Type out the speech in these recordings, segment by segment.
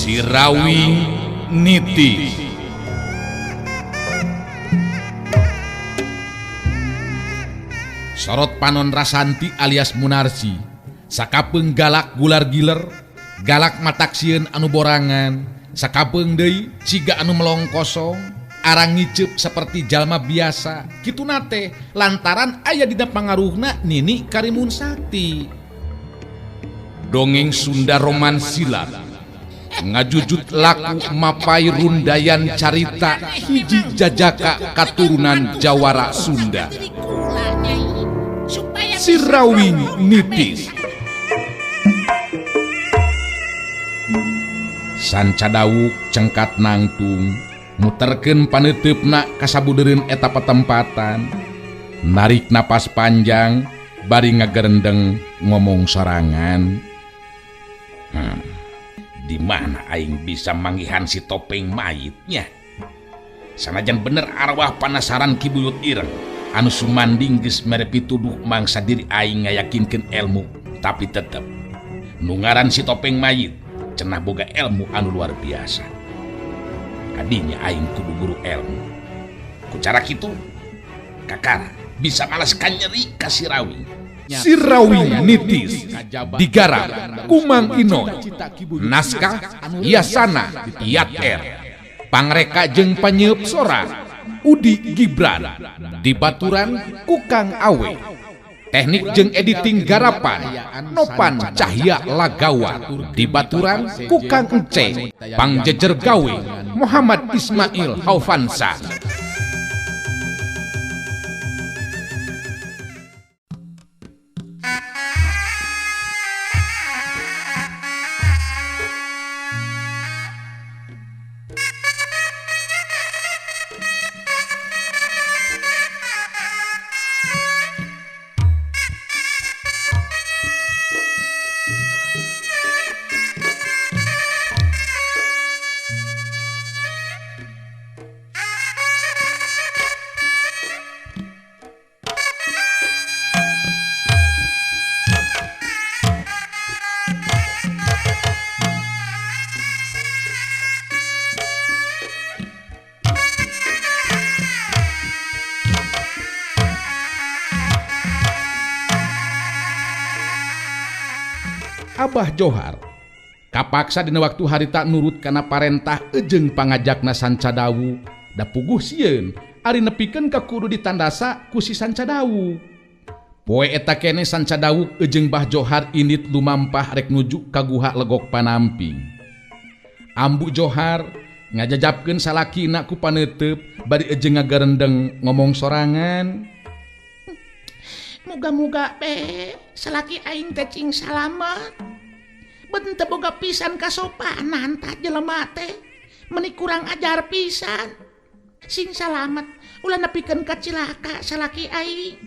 Sirawing Niti. Sorot panon Rasanti alias Munarsi sakapeung galak gular giler, galak matak sieun anu borangan, sakapeung deui siga anu melong kosong, arang ngiceup seperti jalma biasa. Kituna teh lantaran aya dina pangaruhna Nini Karimun Sakti. Dongeng Sunda Roman Silat ngajujut laku mapai rundayan carita hiji jajaka katurunan Jawara Sunda. Sirawing Nitis. Sanca dawuk cengkat nangtung muterkeun paneuteup ka sabudeureun eta patempatan, narik napas panjang bari ngagerendeng ngomong sorangan. Di mana aing bisa manggihan si topeng mayitnya? Sanajan bener arwah panasaran Ki Buyut Ireng anu sumanding geus mere pituduh mangsa diri aing ngayakinkeun ilmu, tapi tetep nu ngaran si topeng mayit cenah boga ilmu anu luar biasa. Kadinya aing kudu guru ilmu. Ku cara kitu kakara bisa malas kanyeri ka Sirawing. Sirawing Nitis digarap Kumang Inoy, naskah Yasana Yat R, pangreka jeung panyeup sora Udi Gibran, dibaturan Kukang Awe, teknik jeung editing garapan Nopan Cahya Lagawa, dibaturan Kukang Ence, pangjejer gawe Muhammad Ismail Haufansa. Abah Johar kapaksa dina waktu harita nurut kana parentah ejeng pangajakna Sanca Dawu, da puguh sieun ari nepikeun ka kudu ditandasa ku si Sanca Dawu. Poe eta kene Sanca Dawu ejeng Bah Johar indit lumampah rek nuju ka guha Legok Panamping. Ambu Johar ngajajapkeun salakina ku paneuteub bari ejeng ngagarendeng ngomong sorangan. Muga-muga be salaki aing teh cing salamet. Beun teu boga pisan kasopanan tah jelema teh. Meuni kurang ajar pisan. Sing salamet ulah nepikeun ka cilaka salaki aing.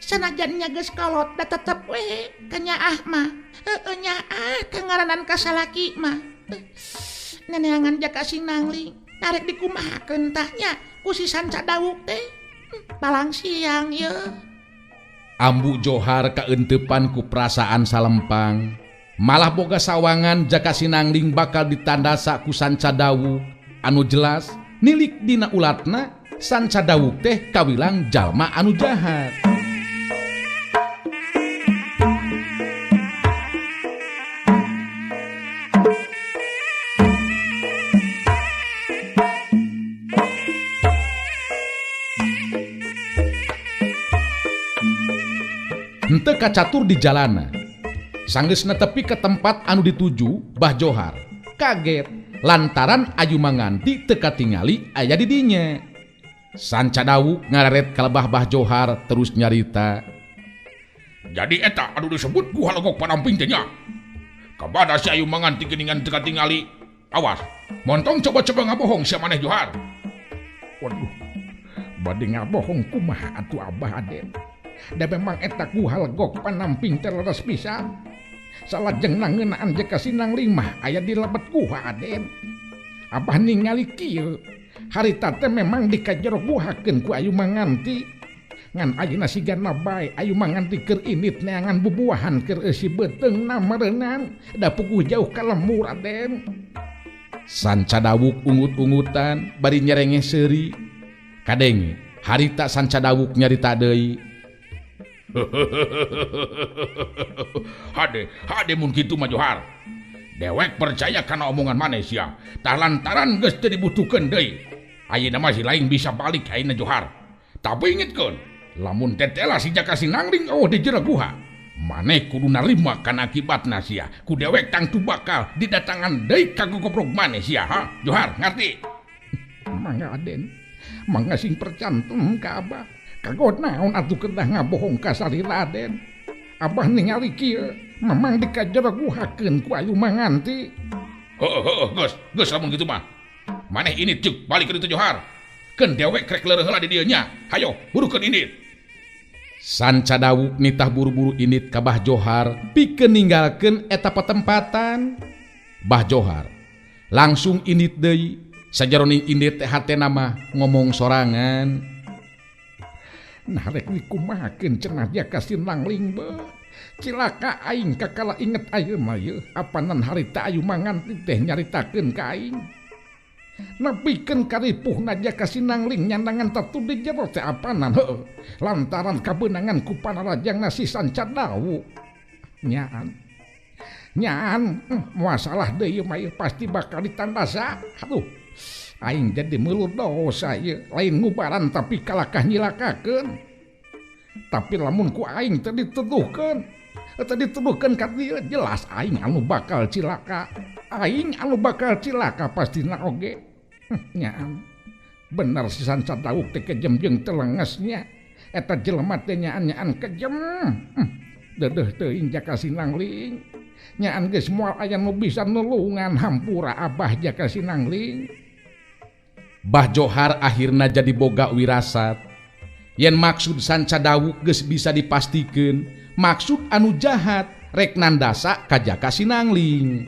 Sanajan nya geus kolot da tetep we ka nyaah mah. Heueuh nyaah ka ngaranan ka salaki mah. Neneangan jaka sing nangling narek dikumahakeun tah nya ku si Sanca Dawuk teh. Palang siang yeuh. Ambu Johar kaenteupan ku perasaan salempang, malah boga sawangan jaka sinangling bakal ditandasa ku Sanca Dawuk anu jelas nilik dina ulatna Sanca Dawuk teh kawilang jalma anu jahat. Henteu kacatur di jalana. Sanggeusna tepi ke tempat anu dituju, Bah Johar kaget lantaran Ayu Manganti teu katingali aya di dinya. Sanca Dawuk ngareret kalebah Bah Johar terus nyarita. Jadi eta anu disebut Guha Legok Panamping teh nya. Kabada si Ayu Manganti geuningan teu katingali. Awas, montong coba-coba ngabohong sia maneh Johar. Waduh, bade ngabohong kumaha atuh Abah Aden. Da memang eta Guha Legok Panamping teh leres pisan. Salajengna ngeunaan jeka sinangling mah aya di lebet guha Aden. Abah ningali kieu, harita teh memang dikajero guhakeun ku Ayu Manganti. Ngan ayeuna sigana bae Ayu Manganti keur indit neangan bubuahan keur eusi beuteungna meureunan, da puguh jauh ka lembur Aden. Sanca Dawuk ungut-ungutan bari nyerengeh seuri. Kadenge harita Sanca Dawuk nyarita deui. Hade, hade mun kitu mah Johar. Dewek percaya kana omongan maneh sia. Tah lantaran geus teu dibutuhkeun deui. Ayeuna mah si lain bisa balik ayeuna Johar. Tapi ingetkeun, lamun tetela si Jaka Sinangling eueuh di jero guha, maneh kudu narima kana akibatna sia. Ku dewek tangtu bakal didatangan deui ka gogobrog maneh sia, ha? Johar, ngarti? Mangga Aden, mangga sing percantum ka Abah. Kagot naon atuh kedah ngabohong ka salira Aden. Abah ningali kieu, memang dikajero guhakeun ku Ayu Manganti. Heuh heuh geus, geus lamun kitu mah. Maneh ini cuk balik ka ditu Johar. Keun dewek rek leureuh heula di dieu nya. Hayo, burukeun indit. Sanca Dawuk nitah buru-buru indit ka Bah Johar pikeun ninggalkeun eta patempatan. Bah Johar langsung indit deui. Sajaroning indit teh hatena mah ngomong sorangan. Nah rek dikumahakeun cenah Jaka Sinangling beuh. Cilaka aing kakala inget ayeuna yeuh apanan harita Ayu Manganti teh nyaritakeun ka aing. Nepikeun karipuhna Jaka Sinangling nyandangan tatu di jero teh apanan heueuh. Lantaran kabeunangan ku panarajangna si Sanca Dawuk. Nyaan. Nyaan moal salah deui mah ieu pasti bakal ditandasa. Aduh. Aing jadi meulur dosa ieu, lain ngubaran tapi kalakah nyilakakeun. Tapi lamun ku aing teu dituduhkeun, teu dituduhkeun ka dieu jelas aing anu bakal cilaka. Aing anu bakal cilaka pastina oge. Nyaan. Bener si Sanca Dawuk teh kejem jeung teu lengesnya. Eta jelema teh nyaan-nyaan kejem. Deudeuh teuing Jaka Sinangling. Nyaan geus moal aya nu bisa nulungan hampura Abah Jaka Sinangling. Bah Johar akhirna jadi boga wirasat. Yen maksud Sanca Dawuk geus bisa dipastikeun, maksud anu jahat rek nandasa ka Jaka Sinangling.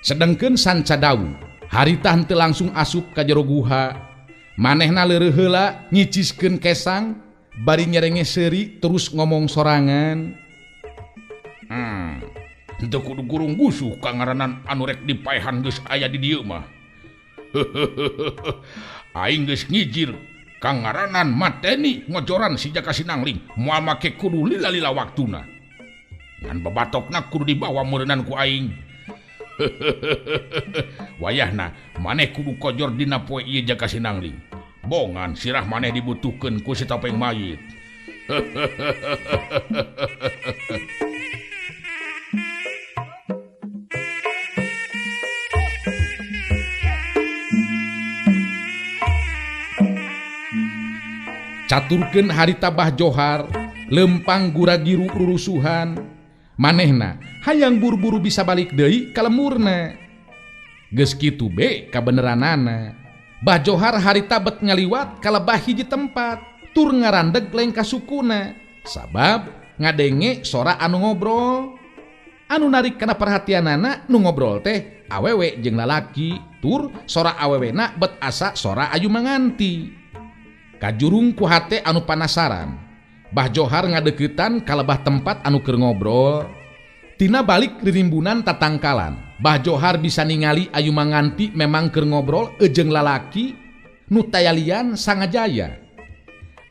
Sedengkeun Sanca Dawuk harita henteu langsung asup ka jero guha. Manehna leureuh heula nyiciskeun kesang bari nyerenge seuri terus ngomong sorangan. Henteu kudu gurung gusuh ka ngaranan anu rek dipaehan geus aya di dieu mah. Aing geus ngijir ka ngaranan mateni ngojoran si Jaka Sinangling moal make kudu lila-lila waktuna. Ngan babatokna kudu dibawa meureunan ku aing. Wayahna maneh kudu kojor dina poe ieu Jaka Sinangling. Bongan sirah maneh dibutuhkeun ku si topeng mayit. Caturkeun harita Bah Johar lempang guragiru rurusuhan. Manehna hayang buru-buru bisa balik deui ka lemurna. Geus kitu be kabeneranana. Bah Johar harita bet ngaliwat ka lebah hiji tempat tur ngarandeg lengka sukuna. Sabab ngadenge sora anu ngobrol. Anu narik kana perhatianana nu ngobrol teh awewe jeung lalaki tur sora awewena bet asa sora Ayu Manganti. Kajurung ku hate anu panasaran. Bah Johar ngadeukeutan ka lebah tempat anu keur ngobrol. Tina balik ririmbunan tatangkalan. Bah Johar bisa ningali Ayu Manganti memang keur ngobrol jeung lalaki nu tayalian Sangajaya.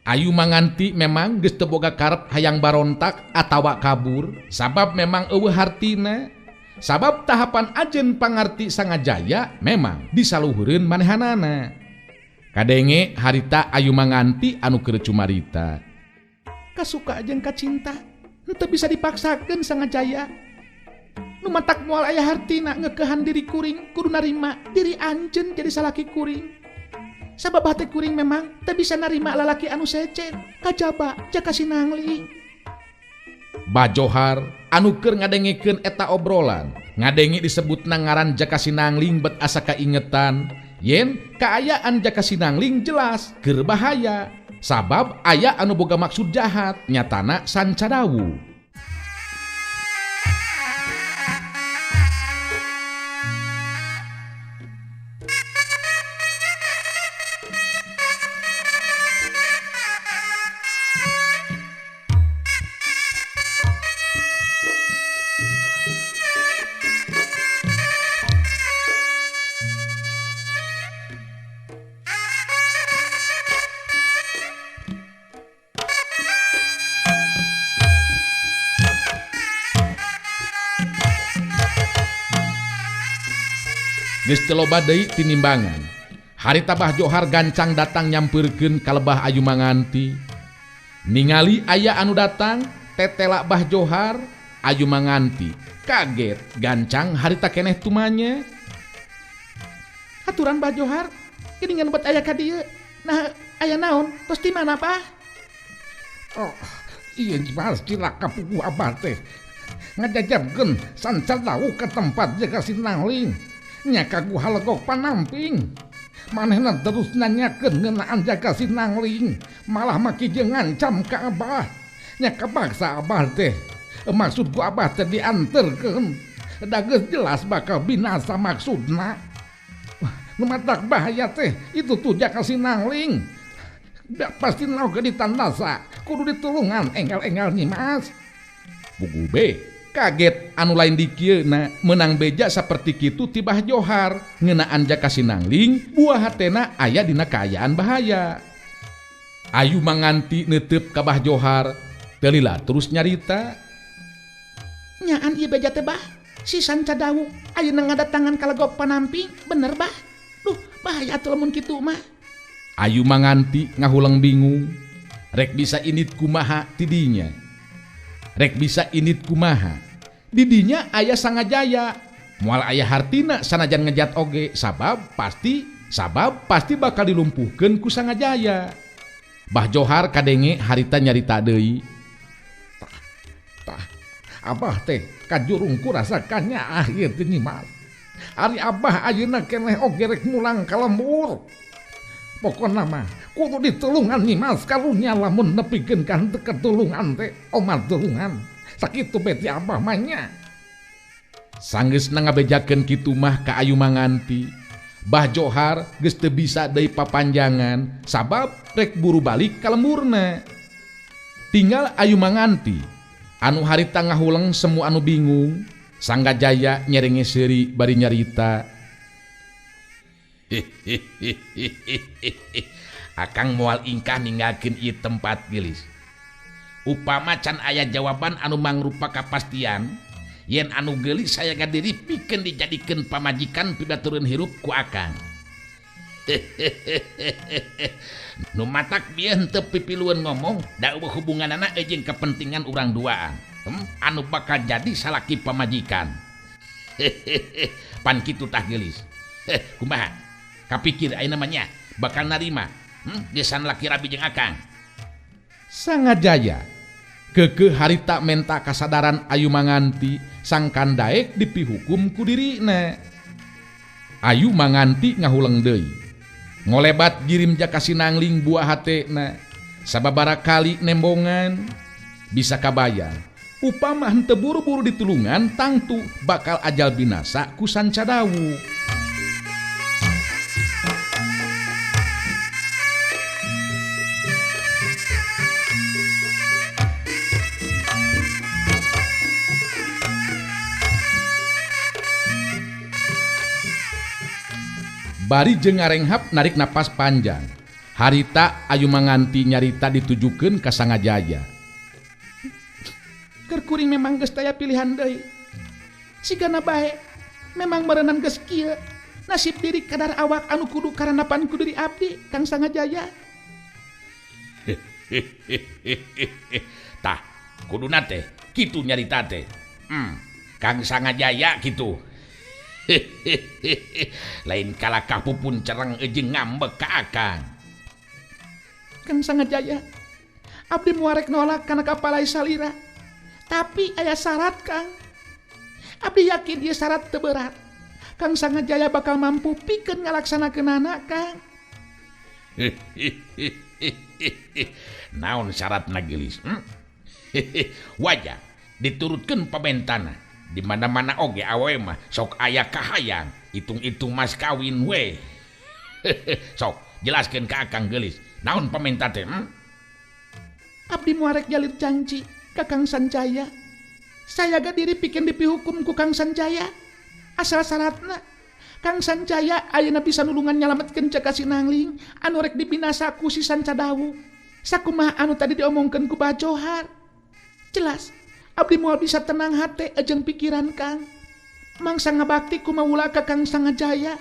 Ayu Manganti memang geus teu boga karep hayang barontak atawa kabur sabab memang eueuh hartina. Sabab tahapan ajen pangarti Sangajaya memang disaluhureun manehanana. Kadenge harita Ayu Manganti anu keur cumarita. Kasuka jeung kacinta henteu bisa dipaksakeun Sangajaya. Nu matak moal aya hartina ngeukehan diri kuring kudu narima diri anjeun jadi salaki kuring. Sabab hate kuring memang teu bisa narima lalaki anu sejen kajaba Jaka Sinangling. Bah Johar anu keur ngadengekeun eta obrolan, ngadenge disebutna ngaran Jaka Sinangling bet asa kaingetan yen kaayaan Jaka Sinangling jelas keur bahaya. Sabab aya anu boga maksud jahat nyatana Sanca Dawuk. Geus teu loba deui tinimbangan. Harita Bah Johar gancang datang nyampeurkeun ka lebah Ayu Manganti. Ningali aya anu datang, tetela Bah Johar, Ayu Manganti kaget gancang harita keneh tumanya. Aturan Bah Johar, geuningan bet aya ka dieu. Nah, aya naon? Tos di mana, Bah? Oh, iya Mas cilaka puguh abah teh. Ngajajabkeun Sanca Dawuk ka tempat Jaka Sinangling. Nya ka Guha Legok Panamping. Manehna terus nanyakeun ngeunaan Jaka Sinangling, malah maki jeung ngancam ka abah. Nya kabaksa abah teh. Maksud ku abah teh dianterkeun. Da geus jelas bakal binasa maksudna. Nu matak bahaya teh itu tuh Jaka Sinangling. Da pasti naoge ditandasa, kudu ditulungan enggal-enggal Nyimas. Puguh be kaget anu lain di kieuna meunang beja saperti kitu ti Bah Johar ngeunaan Jaka Sinangling buah hatena aya dina kaayaan bahaya. Ayu Manganti neuteup ka Bah Johar teu lila terus nyarita. Nyaan ieu beja teh Bah, si Sanca Dawuk ayeuna ngadatangan ka Legok Panamping, bener Bah? Duh, bahaya atuh lamun kitu mah. Ayu Manganti ngahuleng bingung, rek bisa indit kumaha tidinya. Rek bisa indit kumaha. Didinya aya Sangajaya, moal aya hartina sanajan ngejat oge, sabab pasti bakal dilumpuhkeun ku Sangajaya. Bah Johar kadenge harita nyarita deui. Tah, abah teh kajurung ku rasa kanyaah ieu teh Nyimas. Ari abah ayeuna keneh oge rek mulang ka lembur. Pokona mah kudu ditulungan Nyimas karunya lamun nepikeun ka henteu ketulungan teh omat tulungan. Sakitu beti abah mah nya. Sanggeusna ngabejakeun kitu mah ka Ayu Manganti. Bah Johar geus teu bisa deui papanjangan sabab rek buru balik ka lemburna. Tinggal Ayu Manganti anu harita ngahuleng semu anu bingung. Sanggajaya nyerenge seuri bari nyarita. Akang moal ingkah ninggalkeun ieu tempat geulis. Upama can aya jawaban anu mangrupa kapastian yen anu geulis saya gadiri pikeun dijadikeun pamajikan pibatureun hirup ku akang. Nu matak bieu henteu pipilueun ngomong da eueuh hubunganana jeung kepentingan urang duaan. Anu bakal jadi salaki pamajikan. Pan kitu tah geulis. Kumaha? Kapikir ayeuna mah nya bakal narima gesan laki rabi jeung akang. Sangajaya keukeuh harita menta kasadaran Ayu Manganti sangkan daek dipihukum ku dirina. Ayu Manganti ngahuleng deui. Ngolebat jirim Jaka Sinangling buah hatena. Sababaraha kali nembongan bisa kabayang. Upama henteu buru-buru ditulungan tangtu bakal ajal binasa ku Sanca Dawuk. Bari jeung ngarenghap narik napas panjang. Harita Ayu Manganti nyarita ditujukeun ka Sangajaya. Keur kuring memang geus taya pilihan deui. Sigana bae memang meureunan geus kieu. Nasib diri kadar awak anu kudu karanapan ku diri abdi Kang Sangajaya. Tah, kuduna teh kitu nyarita teh. Kang Sangajaya kitu. Lain kalakah pupun cereng jeung ngambek ka akang. Kang Sangajaya, abdi muarek nolak kana kapalai salira. Tapi aya syarat Kang. Abdi yakin ieu syarat teu berat. Kang Sangajaya bakal mampu pikeun ngalaksanakeunana Kang. Naon syaratna geulis? Wajah diturutkeun pamentana. Di mana-mana oge awewe mah sok aya kahayang, hitung-hitung mas kawin we. Sok jelaskeun ka akang geulis. Naon pamenta teh? Abdi muarek jalir janji ka Kang Sanjaya. Saya ga diri pikeun dipihukum ku Kang Sanjaya. Asal syaratna Kang Sanjaya ayeuna bisa nulungan nyalametkeun Jaka Sinangling anu rek dibinasa ku si Sanca Dawuk. Sakumaha anu tadi diomongkeun ku Bah Johar. Jelas abdi moal bisa tenang hate jeung pikiran Kang. Mangsa ngabakti kumawula ka Kang Sangajaya.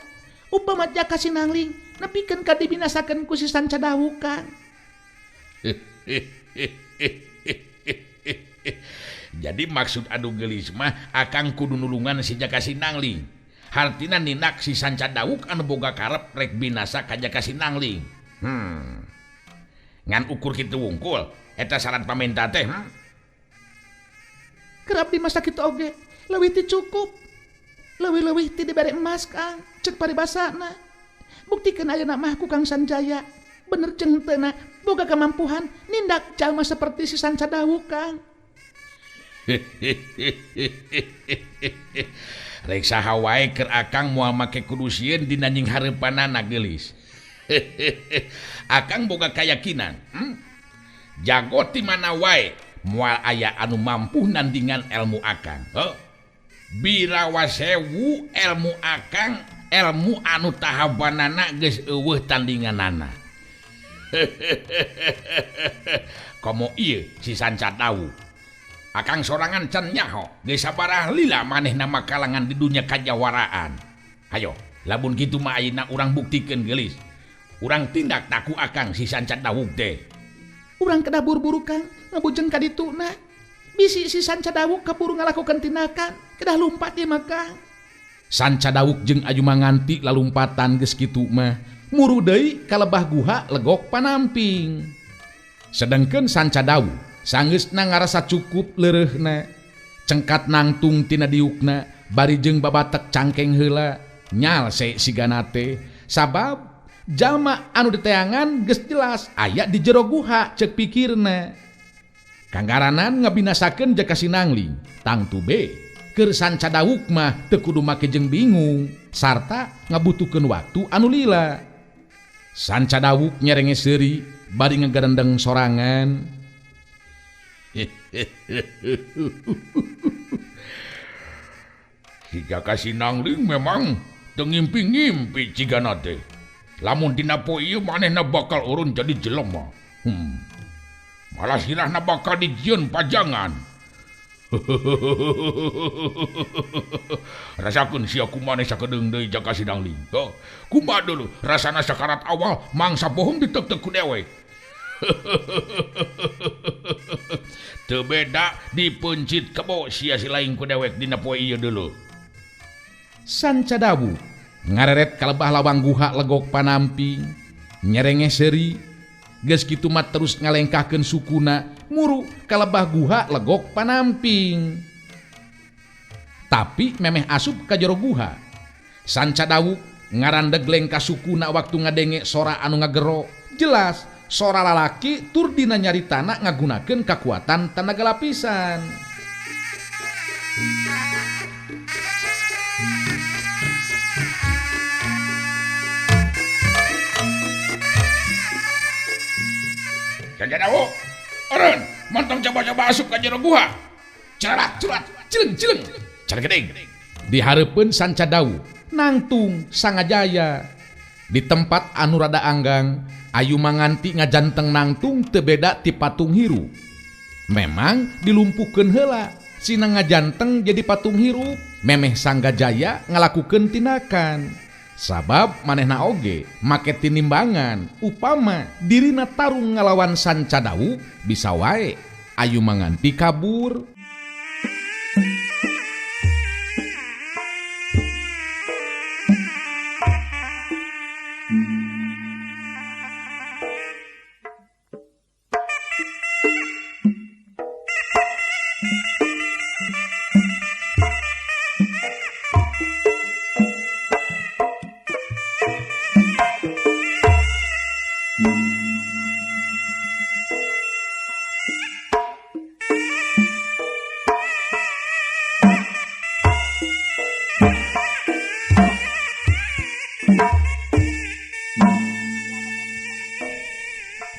Upama Jaka Sinangling nepikeun ka dibinasakeun ku si Sanca Dawuk Kang. Jadi maksud anu geulis mah akang kudu nulungan si Jaka Sinangling. Hartina nindak si Sanca Dawuk anu boga karep rek binasa ka Jaka Sinangling. Ngan ukur kitu wungkul eta syarat pamenta teh. Kerap di masa kitu oge leuwih ti cukup. Leuwih-leuwih ti dibere emas Kang, cek paribasana. Buktikeun ayeuna mah ku Kang Sanjaya. Bener jeung henteu na boga kemampuan nindak jalma seperti si Sanca Dawuk Kang. Rek saha wae keur akang moal make kudu sieun dina nying hareupanana geulis. Akang boga kayakinan, jago ti mana wae moal aya anu mampu nandingan ilmu akang. Birawa sewu ilmu akang, ilmu anu tahabanana geus eueuh tandinganana. Komo ieu si Sanca Dawuk. Akang sorangan can nyaho, geus sabaraha lila manehna makalangan di dunia kajawaraan. Hayo, lamun kitu mah ayeuna urang buktikeun geulis. Urang tindak taku akang si Sanca Dawuk teh. Urang kedah buru-buru Kang, ngabujeng ka dituna. Bisi si Sanca Dawuk kaburu ngalakukeun tindakan, kedah lumpat ieu mah Kang. Sanca Dawuk jeung Ayu Manganti lalumpatan geus kitu mah. Muru deui ka lebah guha legok panamping. Sedengkeun Sanca Dawuk sanggeusna ngarasa cukup leureuhna. Cengkat nangtung tina diukna bari jeung babatek cangkeng heula nyalse sigana teh sabab jalma anu diteangan geus jelas aya di jero guha ceuk pikirna. Kangaranan ngabinasakeun Jaka Sinangling tangtu be keur Sanca Dawuk mah teu kudu make jeung bingung sarta ngabutuhkeun waktu anu lila. Sanca Dawuk nyerenge seuri bari ngagerendeng sorangan. Si Jaka Sinangling memang teu ngimpi-ngimpi cigana teh. Lamun dina poe ieu manehna bakal urun jadi jelema. Malah sirahna bakal dijieun pajangan. Rasakeun sia kumaneh sakedeung deui Jaka Sinangling. Kumaha dulu rasana sakarat awal mangsa bohong ditek-tek ku dewek. Teu beda dipeuncit kebo sia si lain ku dewek dina poe ieu dulu. Sanca Dawuk ngareret ka lebah lawang guha legok panamping, nyerenge seuri, geus kitu mah terus ngalengkahkeun sukuna muru ka lebah guha legok panamping. Tapi memeh asup ka jero guha. Sanca Dawuk ngarandeg lengkah sukuna waktu ngadenge sora anu ngagero. Jelas sora lalaki tur dina nyaritana ngagunakeun kakuatan tanaga lapisan. Sanca Dawuk, eureun, montong coba-coba asup ka jero guha. Cerat, cerat, cileng, cileng, cergedeng. Di hareupeun Sanca Dawuk, nangtung Sangajaya. Di tempat anu rada anggang, Ayu Manganti ngajanteng nangtung teu beda ti patung hirup. Memang dilumpuhkeun heula, sina ngajanteng jadi patung hirup, memeh Sanggajaya ngalakukeun tindakan. Sabab manehna oge make tinimbangan upama dirina tarung ngalawan Sanca Dawuk bisa wae Ayu Manganti kabur.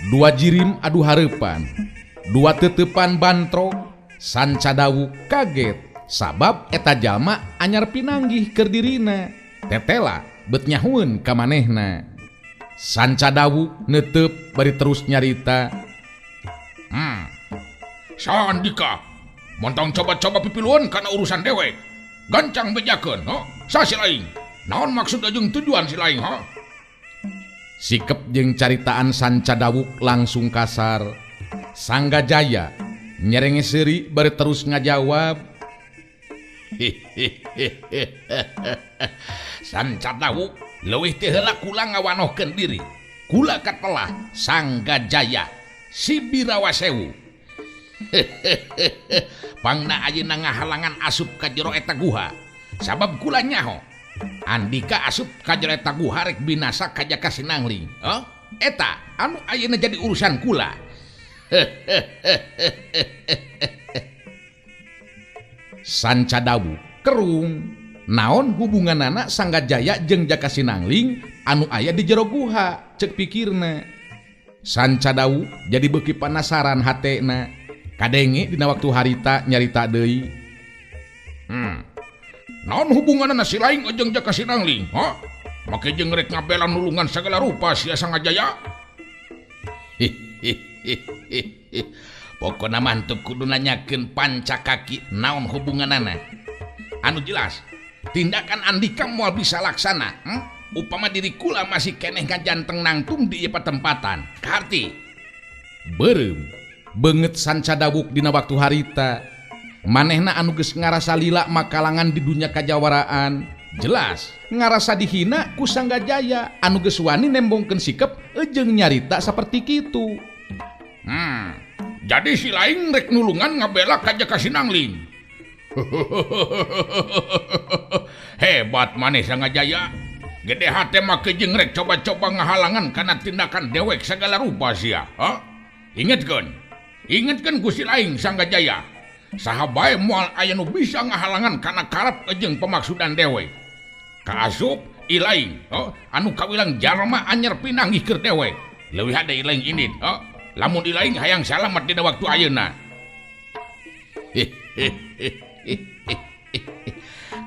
Dua jirim adu hareupan, dua tetepan bantrok, Sanca Dawuk kaget sabab eta jalma anyar pinanggih keur dirina. Tetela bet nyahueun ka manehna. Sanca Dawuk neuteup bari terus nyarita. Sandika, montong coba-coba pipiluan kana urusan dewek. Gancang bejakeun, ho? Sa si laing. Naon maksud jeung tujuan si laing, ho? Sikep jeung caritaan Sanca Dawuk langsung kasar. Sangga Jaya nyerenge seuri bari terus ngajawab. Sanca Dawuk leuwih teh heula kula ngawanohkeun diri. Kula katelah Sangga Jaya si Birawa Sewu. Pangna ayeuna ngahalangan asup ka jero eta guha. Sabab kula nyaho Andika asup ka jero eta guha rek binasa ka Jaka Sinangling. Oh, eta anu ayeuna jadi urusan kula. Sanca Dawuk kerung. Naon hubunganana Sangga Jaya jeung Jaka Sinangling anu aya di jero guha, cek pikirna. Sanca Dawuk jadi beuki panasaran hatena. Kadenge dina waktu harita nyarita deui. Naon hubunganana si laing jeung Jaka Sinangling, ha? Make jeung rek ngabela nulungan sagala rupa sia Sangga Jaya. Pokona mah teu kudu nanyakeun panca kaki naon hubunganana. Anu jelas tindakan Andika moal bisa laksana, Upama diri kula masih keneh ngajanteng nangtung di ieu patempatan. Kaharti. Beureum beungeut Sanca Dawuk dina waktu harita. Manehna anu geus ngarasa lila makalangan di dunya kajawaraan. Jelas ngarasa dihina ku Sangga Jaya anu geus wani nembongkeun sikep jeung nyarita saperti kitu. Jadi si laing rek nulungan ngabela ka Jaka Sinangling. Hebat maneh Sangga Jaya. Gede hate make jeung rek coba-coba ngahalangan kana tindakan dewek sagala rupa sia. Ha? Ingetkeun. Ingetkeun ku si laing Sangga Jaya. Saha bae moal aya nu bisa ngahalangan kana karep jeung pamaksudan dewek. Kaasup ilaing, oh, anu kawilang jalma anyer pinanggih keur dewek. Leuwih hade ilaing indit, oh. Lamun ilaing hayang salamet dina waktu ayeuna.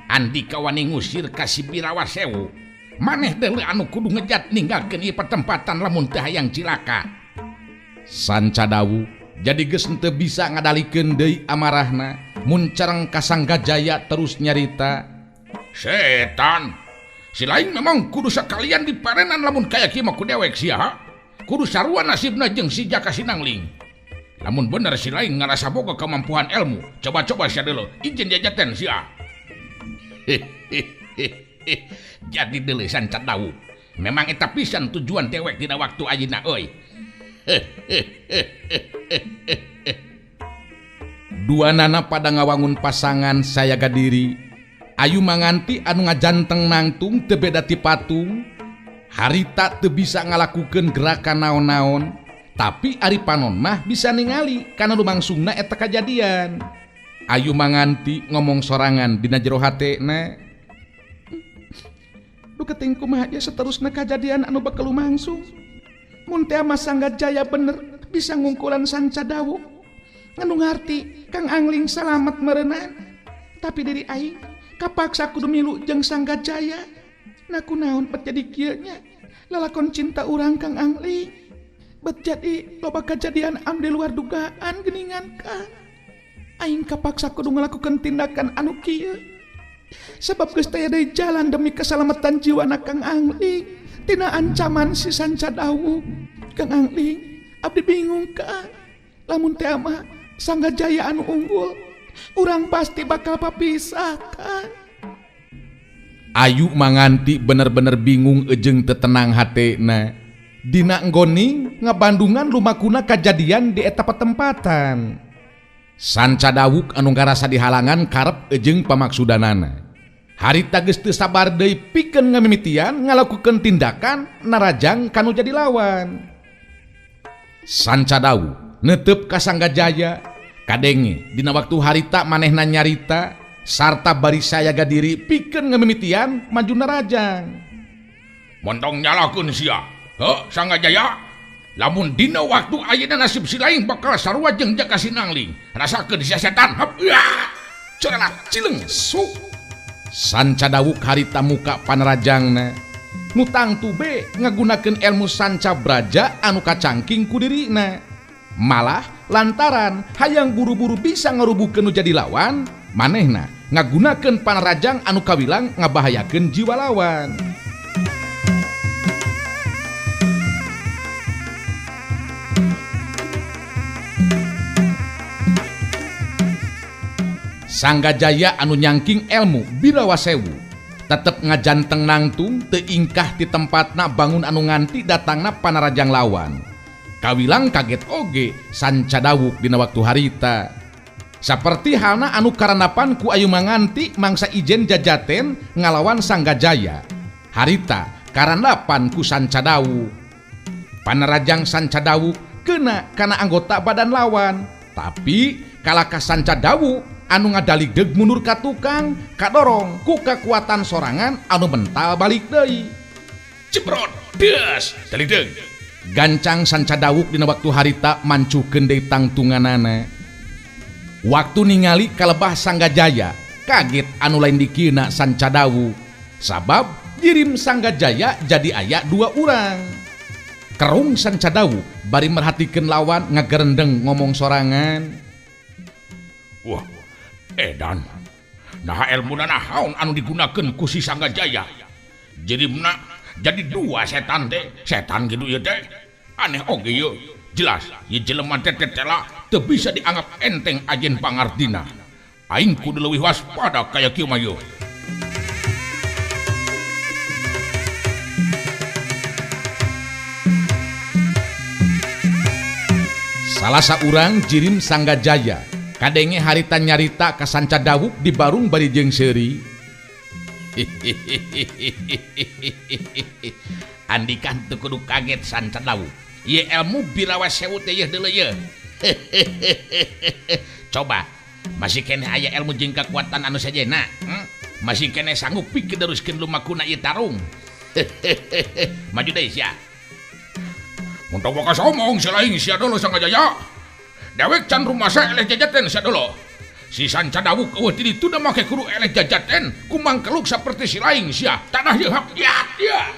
Andika wani ngusir ka si Birawa Sewu. Maneh deui anu kudu ngejat ninggalkeun ieu patempatan lamun teu hayang cilaka. Sanca Dawuk jadi geus henteu bisa ngadalikeun deui amarahna mun careng ka Sangga Jaya terus nyarita. Setan, si lain memang kudu sakalian diparenan lamun kaya kieu mah ku dewek sia, ha? Kudu sarua nasibna jeung si Jaka Sinangling. Lamun bener si lain ngarasa boga kemampuan ilmu, coba-coba sia deuleu, izin jajaten sia. Jadi deuleu Sanca Dawuk. Memang eta pisan tujuan dewek dina waktu ayeuna euy. Dua nana pada ngawangun pasangan sayaga diri. Ayu manganti anu ngajanteng nangtung teu beda ti patung. Harita teu bisa ngalakukeun gerakan naon-naon, tapi ari panon mah bisa ningali kana lumangsungna eta kajadian. Ayu manganti ngomong sorangan dina jero hatena. Duh keting kumaha ieu saterusna kajadian anu bakal lumangsung. Mun teh mah Sangga Jaya bener bisa ngungkulan Sanca Dawuk. Nganu ngarti Kang Angling salamet meureunan. Tapi diri aing kapaksa kudu milu jeung Sangga Jaya. Nah kunaon bet jadi kieu nya lalakon cinta urang Kang Angling. Bet jadi loba kajadian anu di luar dugaan geuningan Kang. Aing kapaksa kudu ngalakukeun tindakan anu kieu. Sebab geus taya deui jalan demi keselamatan jiwana Kang Angling tina ancaman si Sanca Dawuk. Kang Angling, abdi bingung Kang. Lamun teh mah Sangga Jaya anu unggul, urang pasti bakal papisah Kang. Ayu manganti bener-bener bingung jeung teu tenang hatena. Dina nggoning ngabandungan lumakuna kajadian di eta patempatan. Sanca Dawuk anu ngarasa dihalangan karep jeung pamaksudanana. Harita geus teu sabar deui pikeun ngamimitian ngalakukeun tindakan narajang kanu jadi lawan. Sanca Dawuk netep ka Sangga Jaya kadenge dina waktu harita manehna nyarita sarta bari sayaga diri pikeun ngamimitian maju narajang. Montong nyalakeun sia. Heuh Sangga Jaya. Lamun dina waktu ayeuna nasib si laing bakal sarua jeung Jaka Sinangling. Rasakeun sia setan. Hap. Corelat cileng su. Sanca Dawuk harita muka panrajangna. Nu tangtu be ngagunakeun ilmu Sanca Braja anu kacangking ku dirina. Malah lantaran hayang buru-buru bisa ngarubuhkeun nu jadi lawan, manehna Ngagunakeun panarajang anu kawilang ngabahayakeun jiwa lawan. Sanggajaya anu nyangking elmu Birawa Sewu tetep ngajanteng nangtung teu ingkah ti tempatna bangun anu nganti datangna panarajang lawan. Kawilang kaget oge Sanca Dawuk dina waktu harita. Saperti halna anu karandapan ku Ayu Manganti mangsa ijen jajaten ngalawan Sanggajaya. Harita karandapan ku Sanca Dawuk. Panarajang Sanca Dawuk kena kana anggota badan lawan, tapi kalaka Sanca Dawuk anu ngadaligdeg mundur ka tukang kadorong ku kakuatan sorangan anu mental balik deui. Cebrot, des, daligdeg. Gancang Sanca Dawuk dina waktu harita mancukeun deui tangtunganana. Waktu ningali kalebah Sanggajaya, kaget anu lain dikina Sanca Dawuk. Sabab jirim Sanggajaya jadi aya dua urang. Kerung Sanca Dawuk bari merhatikeun lawan ngagerendeng ngomong sorangan. Wah, edan. Nah elmuna naon anu digunakeun ku si Sanggajaya. Jirimna jadi dua setan teh, setan kitu ieu teh. Aneh oge ieu. Jelas ieu jelema teh tetela teu bisa dianggap enteng ajen pangartina. Aing kudu leuwih waspada kaya kieu mah ieu. Salah saurang jirim Sanggajaya kadenge harita nyarita ka Sanca Dawuk di barung bari jeung seuri. Andika teu kudu kaget Sanca Dawuk. Ieu ilmu Birawa Sewu teh yeuh deuleu yeuh. Coba masih keneh aya ilmu jeung kakuatan anu sejenna? Masih keneh sanggup pikeun neruskeun lumakuna ieu tarung? Maju deui sia. Mun tong waka somong sia laing sia dulu Sanggajaya. Dewek can rumasa eleh jajaten sia dulu. Si Sanca Dawuk eueuh ti ditu da make kudu eleh jajaten kumangkeluk saperti si laing sia. Tanah yeuh hak ya ya.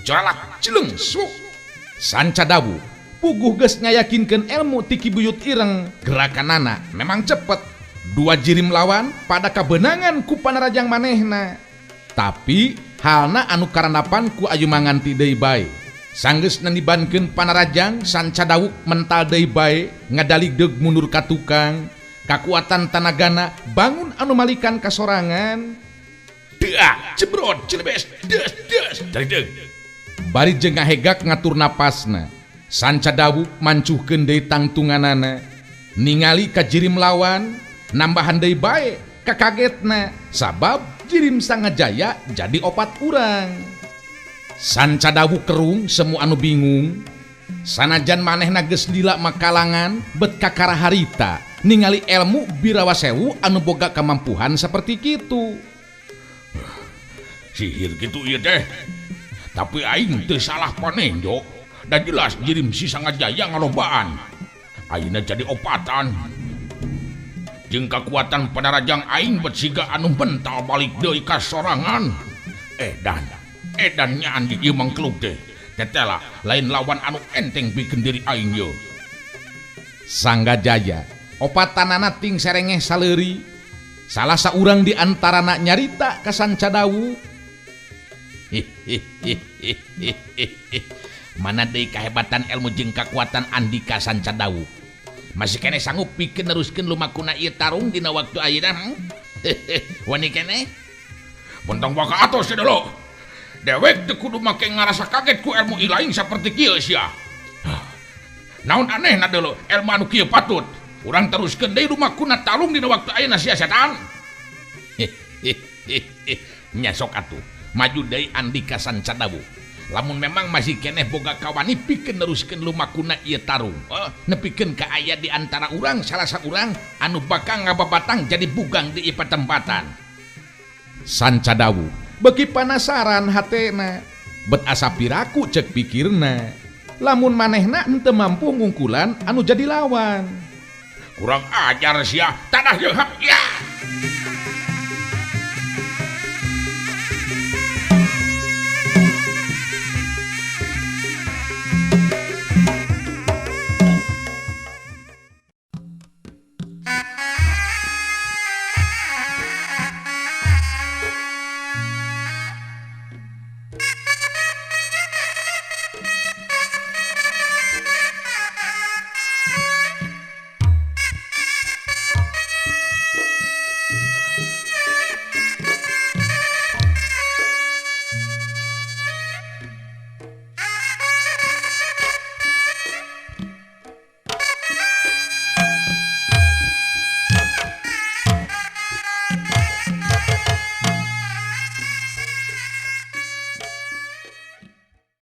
Coralak celeng suk. Sanca Dawuk puguh geus ngayakinkeun ilmu ti Ki Buyut Ireng, gerakanana memang cepet. Dua jirim lawan pada kabeunangan ku panarajang manehna. Tapi halna anu karandapan ku Ayu Manganti deui bae. Sanggeus nanibankeun panarajang Sanca Dawuk mental deui bae ngadaligdeug mundur ka tukang. Kakuatan tanagana bangun anu malikan kasorangan. Deah, cebrot, celebes, des des, daligdeug. Bari jeung ngahegak ngatur napasna. Sanca Dawuk mancuhkeun deui tangtunganana. Ningali ka jirim lawan nambahan deui bae kakagetna sabab jirim Sanggajaya jadi opat urang. Sanca Dawuk kerung semu anu bingung. Sanajan manehna geus lila makalangan bet kakara harita ningali ilmu Birawa Sewu anu boga kamampuhan saperti kitu. Sihir kitu ieu teh. Tapi aing teu salah panenjo. Dan jelas jirim si Sanggajaya ngalobaan. Ayeuna jadi opatan. Jeung kakuatan panarajang aing bet siga anu mental balik deui ka sorangan. Edan, edan nyaan di ieu mangkeluk teh. Tetela lain lawan anu enteng pikeun diri aing ieu. Sanggajaya opatanana ting serengeh saleuri. Salah saurang di antarana nyarita ka Sanca Dawuk. Mana deui kahebatan ilmu jeung kakuatan Andika Sanca Dawuk. Masih keneh sanggup pikeun neruskeun lumakuna ieu tarung dina waktu ayeuna? Wani keneh? Bontong waka atos sia dulu. Dewek teu kudu make ngarasa kaget ku ilmu ilaing saperti kieu sia. Naon anehna deuleu ilmu anu kieu patut. Urang teruskeun deui lumakuna tarung dina waktu ayeuna sia setan. Nya sok atuh. Maju deui Andika Sanca Dawuk. Lamun memang masih keneh boga kawani pikeun neruskeun lumakuna ieu tarung. Nepikeun ka aya di antara urang salah saurang anu bakal ngababatang jadi bugang di ieu patempatan. Sanca Dawuk beuki panasaran hatena. Bet asa piraku cek pikirna. Lamun manehna henteu mampu ngungkulan anu jadi lawan. Kurang ajar sia, tanah jeung hak ya.